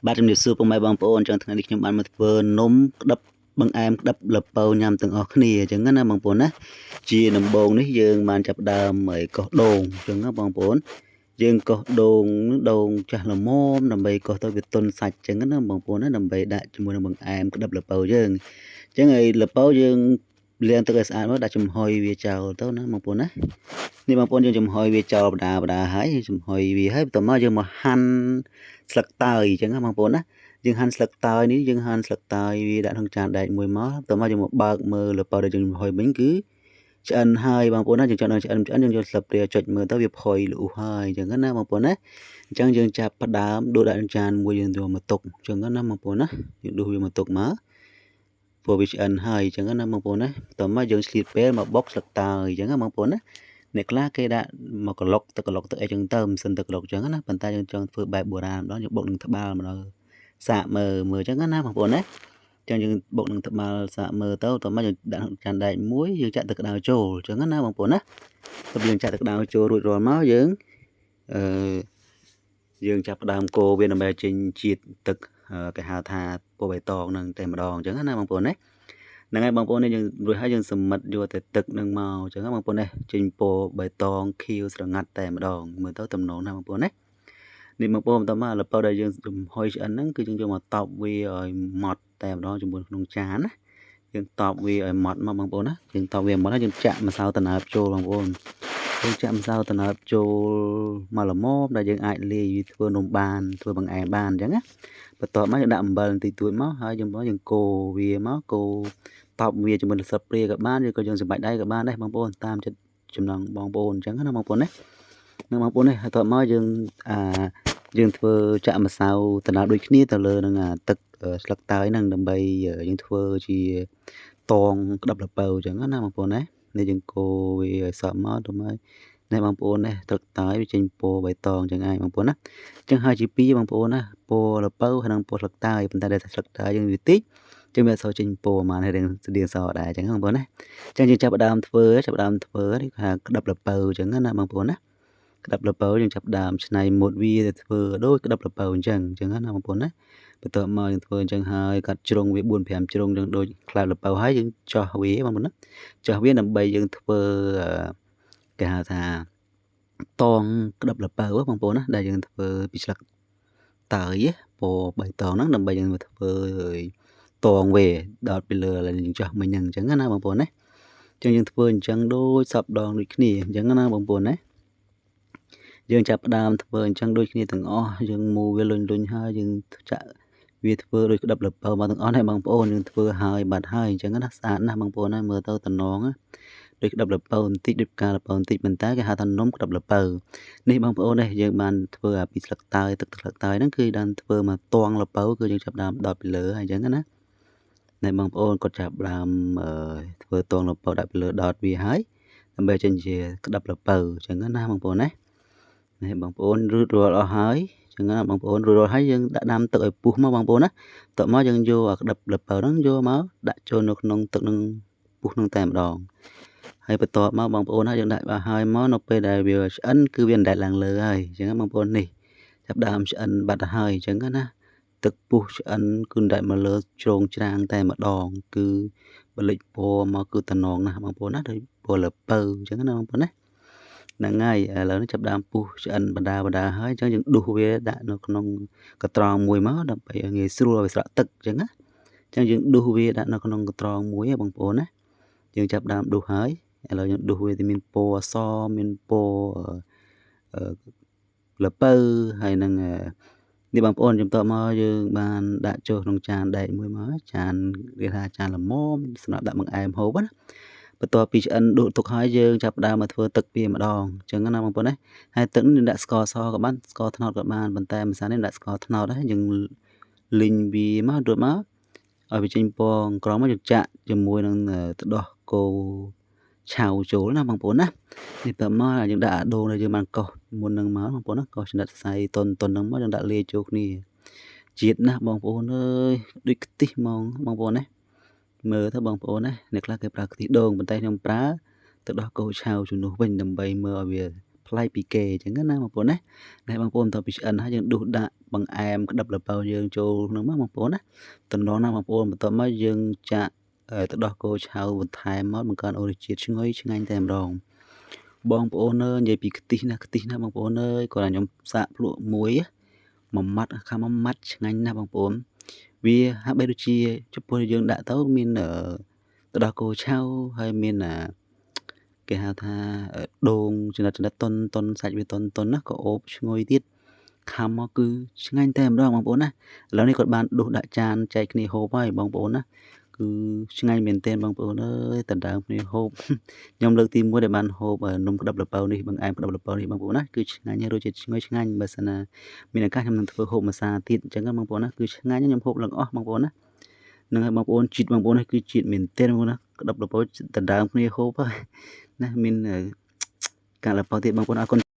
បាទជំរាបសួរពុកម៉ែបងប្អូនអញ្ចឹងថ្ងៃនេះខ្ញុំបានមកធ្វើនំក្តឹបបង្អែមក្តឹបល្ពៅញ៉ាំទាំងអស់គ្នាអញ្ចឹងណាបងប្អូនណាជាដំបូងនេះយើងបានចាប់ផ្ដើមឲ្យកោសដូងអញ្ចឹងណាបងប្អូនយើងកោសដូងដូងចាស់ល្មមដើម្បីកោសទៅវាទន់សាច់អញ្ចឹងណាបងប្អូនណាដើម្បីដាក់ជាមួយនឹងបង្អែមក្តឹបល្ពៅយើងអញ្ចឹងឲ្យល្ពៅយើងលាងទឹកឲ្យស្អាតមកដាក់ចំហុយវាចោលទៅណាបងប្អូនណានេះបងប្អូនយើងចំហុយវាចោលបដាបដាហើយចំហុយវាហើយបន្ទាប់មកយើងមកហាន់ស្លឹកតើយអញ្ចឹងណាបងប្អូនណាយើងហាន់ស្លឹកតើយនេះយើងហាន់ស្លឹកតើយវាដាក់ក្នុងចានដែកមួយមកបន្ទាប់មកយើងមកបើកមើលល្ពៅដែលយើងចំហុយមិញគឺឆ្អិនហើយបងប្អូនណាយើងចង់ដល់ឆ្អិនឆ្អិនយើងយកស្លឹកព្រាចុចមើលទៅវាផុយល្អូះហើយអញ្ចឹងណាបងប្អូនណាអញ្ចឹងយើងចាប់ផ្ដើមដួសដាក់ក្នុងចានមួយយើងយកមកទុកអញ្ចឹងណាបងប្អូនណាយើងដួសវាមកទុកមកព្រោះវាឆ្អិនហើយអញ្ចឹងណាបងប្អូនណាបន្ទាប់មកយើងឆ្លៀតពេលមកបុកស្លឹកតើយអញ្ចឹងណាបងប្អូនណាអ្នកខ្លះគេដាក់មកក្លុកទឹកក្លុកទឹកអីចឹងទៅមិនសិនទឹកក្លុកចឹងណាប៉ុន្តែយើងចង់ធ្វើបែបបុរាណម្ដងយើងបុកនឹងត្បាល់ម្ដងសាកមើលមើលចឹងណាបងប្អូនណាចឹងយើងបុកនឹងត្បាល់សាកមើលទៅតោះមកយើងដាក់ចានដែកមួយយើងចាក់ទឹកក្តៅចូលចឹងណាបងប្អូនណាទៅយើងចាក់ទឹកក្តៅចូលរួចរាល់មកយើងអឺយើងចាប់ផ្ដើមកូរវាដើម្បីចេញជាតិទឹកគេហៅថាពណ៌បៃតងនឹងតែម្ដងចឹងណាបងប្អូនណាហ្នឹងហើយបងប្អូននេះយើងរួចហើយយើងសម្មិតយកតែទឹកនឹងមកអញ្ចឹងបងប្អូននេះចេញពណ៌បៃតងខៀវស្រងាត់តែម្ដងមើលទៅតំណងណាបងប្អូនណានេះបងប្អូនបន្តមកល្ពៅដែលយើងចំហុយឆ្អិនហ្នឹងគឺយើងយកមកតបវាឲ្យម៉ត់តែម្ដងជាមួយក្នុងចានណាយើងតបវាឲ្យម៉ត់មកបងប្អូនណាយើងតបវាម៉ត់ហើយយើងចាក់ម្សៅដំណើបចូលបងប្អូនយើងចាក់ម្សៅដំណើបចូលមកល្មមដែលយើងអាចលាយវាធ្វើនំបានធ្វើបង្អែមបានអញ្ចឹងណាបន្ទាប់មកយើងដាក់អំបិលបន្តិចតួចមកហើយយើងមកយើងកូរវាមកកូរតបវាជាមួយនឹងស្លឹកព្រាក៏បានឬក៏យើងសម្បាច់ដៃក៏បានដែរបងប្អូនតាមចិត្តចំណងបងប្អូនអញ្ចឹងណាបងប្អូនណានឹងបងប្អូននេះហើយតបមកយើងអាយើងធ្វើចាក់ម្សៅដំណើបដូចគ្នាទៅលើនឹងអាទឹកស្លឹកតើយហ្នឹងដើម្បីយើងធ្វើជាតងក្តឹបល្ពៅអញ្ចឹងណាបងប្អូនណានេះយើងកូរវាឲ្យសព្វមកទៅមកនេះបងប្អូននេះស្លឹកតើយវាចេញពណ៌បៃតងអញ្ចឹងឯងបងប្អូនណាអញ្ចឹងហើយជាពីរបងប្អូនណាពណ៌ល្ពៅហើយនិងពណ៌ស្លឹកតើយប៉ុន្តែដែលស្លឹកតើយយើងវាតិចចឹងវាអត់សូវចេញពណ៌ហ្មងហើយរៀងស្តៀងសដែរអញ្ចឹងបងប្អូនណាអញ្ចឹងយើងចាប់ផ្ដើមធ្វើចាប់ផ្ដើមធ្វើនេះគេថាក្តឹបល្ពៅអញ្ចឹងណាបងប្អូនណាក្តឹបល្ពៅយើងចាប់ដើមច្នៃម៉ូតវាទៅធ្វើដូចក្តឹបល្ពៅអញ្ចឹងអញ្ចឹងណាបងប្អូនណាបន្ទាប់មកយើងធ្វើអញ្ចឹងហើយកាត់ជ្រុងវា4 5ជ្រុងអញ្ចឹងដូចខ្លោបល្ពៅហើយយើងចោះវាបងប្អូនណាចោះវាដើម្បីយើងធ្វើគេហៅថាតងក្តឹបល្ពៅបងប្អូនណាដែលយើងធ្វើពីស្លឹកតើយពណ៌បៃតងហ្នឹងដើម្បីយើងមកធ្វើតងវាដល់ពីលើឥឡូវយើងចោះមិញហ្នឹងអញ្ចឹងណាបងប្អូនណាអញ្ចឹងយើងធ្វើអញ្ចឹងដូចសពដងដូចគ្នាអញ្ចឹងណាបងប្អូនណាយើងចាប់ផ្ដើមធ្វើអញ្ចឹងដូចគ្នាទាំងអស់យើងមូវាលុញលុញហើយយើងចាក់វាធ្វើដូចក្តឹបល្ពៅមកទាំងអស់ហើយបងប្អូនយើងធ្វើហើយបាត់ហើយអញ្ចឹងណាស្អាតណាស់បងប្អូនណាមើលទៅតំណងណាដូចក្តឹបល្ពៅបន្តិចដូចផ្កាល្ពៅបន្តិចប៉ុន្តែគេហៅថានំក្តឹបល្ពៅនេះបងប្អូននេះយើងបានធ្វើអាពីស្លឹកតើយទឹកស្លឹកតើយហ្នឹងគឺបានធ្វើមកតងល្ពៅគឺយើងចាប់ដើមដុតពីលើហើយអញ្ចឹងណានេះបងប្អូនគាត់ចាប់ដើមធ្វើតងល្ពៅដាក់ពីលើដុតវាហើយដើម្បីចេញជាក្តឹបល្ពៅអញ្ចឹងណាបងប្អូនណានេះបងប្អូនរួចរាល់អស់ហើយចឹងណាបងប្អូនរួចរាល់ហើយយើងដាក់ដាំទឹកឲ្យពុះមកបងប្អូនណាតមកយើងយកអាក្តឹបល្ពៅហ្នឹងយកមកដាក់ចូលនៅក្នុងទឹកនឹងពុះនឹងតែម្ដងហើយបន្ទាប់មកបងប្អូនហើយយើងដាក់ឲ្យហើយមកនៅពេលដែលវាឆ្អិនគឺវាអណ្ដែតឡើងលើហើយអញ្ចឹងបងប្អូននេះចាប់ដើមឆ្អិនបាត់ទៅហើយអញ្ចឹងណាទឹកពុះឆ្អិនគឺអណ្ដែតមកលើជ្រងច្រាងតែម្ដងគឺបលិចពណ៌មកគឺតំណងណាស់បងប្អូនណាដូចពណ៌ល្ពៅអញ្ចឹងណាបងប្អូនណាហ្នឹងហើយឥឡូវនេះចាប់ដើមពុះឆ្អិនបណ្ដាបណ្ដាហើយអញ្ចឹងយើងដួសវាដាក់នៅក្នុងកត្រងមួយមកដើម្បីឲ្យងាយស្រួលឲ្យស្រក់ទឹកអញ្ចឹងណាអញ្ចឹងយើងដួសវាដាក់នៅក្នុងកត្រងមួយបងប្អូនណាយើងចាប់ដើមដួសហើយឥឡូវយើងដួសវាទៅមានពណ៌អសមានពណ៌ល្ពៅហើយនឹងនេះបងប្អូនខ្ញុំតមកយើងបានដាក់ចូលក្នុងចានដែកមួយមកចានគេថាចានល្មមសម្រាប់ដាក់បង្អែមហូបណាបន្ទាប់ពីឆ្អិនដួសទុកហើយយើងចាប់ផ្ដើមមកធ្វើទឹកវាម្ដងអញ្ចឹងណាបងប្អូនណាហើយទឹកនេះដាក់ស្ករសក៏បានស្ករត្នោតក៏បានប៉ុន្តែម្សិលនេះដាក់ស្ករត្នោតហើយយើងលីងវាមករួចមកឲ្យវាចេញពណ៌ក្រមមកយើងចាក់ជាមួយនឹងទឹកដោះគោឆៅចូលណាបងប្អូនណានេះតមកយើងដាក់អាដូងដែលយើងបានកោសមុននឹងមកបងប្អូនណាកោសចំណិតសរសៃតុនតុនហ្នឹងមកយើងដាក់លាយចូលគ្នាជាតិណាស់បងប្អូនអើយដូចខ្ទិះហ្មងបងប្អូនណាមើលទៅបងប្អូនណាអ្នកខ្លះគេប្រើខ្ទិះដូងប៉ុន្តែខ្ញុំប្រើទឹកដោះគោឆៅជំនួសវិញដើម្បីមើលឲ្យវា ប្លែកពីគេអញ្ចឹងណាបងប្អូនណាណែបងប្អូនបន្ទាប់ពីឆ្អិនហើយយើងដួសដាក់បង្អែមក្តិបល្ពៅយើងចូលក្នុងមកបងប្អូនណាតំណងណាបងប្អូនបន្ទាប់មកយើងចាក់ទឹកដោះគោឆៅបន្ថែមមកបង្កើនអូរសជាតិឈ្ងុយឆ្ងាញ់តែម្ដងបងប្អូនអើយនិយាយពីខ្ទិះណាខ្ទិះណាបងប្អូនអើយគាត់ថាខ្ញុំសាកភ្លក់មួយមួយម៉ាត់ខាងមួយម៉ាត់ឆ្ងាញ់ណាស់បងប្អូនវាហាក់បីដូចជាចំពោះយើងដាក់ទៅមានទឹកដោះគោឆៅហើយមានគេហៅថាដូងចំណិតចំណិតតុនតុនសាច់វាតុនតុនណាក៏អូបឈ្ងុយទៀតខាំមកគឺឆ្ងាញ់តែម្ដងបងប្អូនណាឥឡូវនេះគាត់បានដួសដាក់ចានចែកគ្នាហូបហើយបងប្អូនណាគឺឆ្ងាញ់មែនទែនបងប្អូនអើយដណ្ដើមគ្នាហូបខ្ញុំលើកទី1ដែលបានហូបនំក្តិបល្ពៅនេះបង្អែមក្តិបល្ពៅនេះបងប្អូនណាគឺឆ្ងាញ់រសជាតិឈ្ងុយឆ្ងាញ់បើសិនណាមានឱកាសខ្ញុំនឹងធ្វើហូបម្សាទៀតអញ្ចឹងបងប្អូនណាគឺឆ្ងាញ់ខ្ញុំហូបឡើងអស់បងប្អូនណានឹងឲ្យបងប្អូនជាតិបងប្អូននេះគឺជាតិមែនទែនបងប្អូនណាក្តិបល្ពៅដណ្ដើមគ្នាហូបហើយណាមានការល្ពៅទៀតបងប្អូនអរគុណ។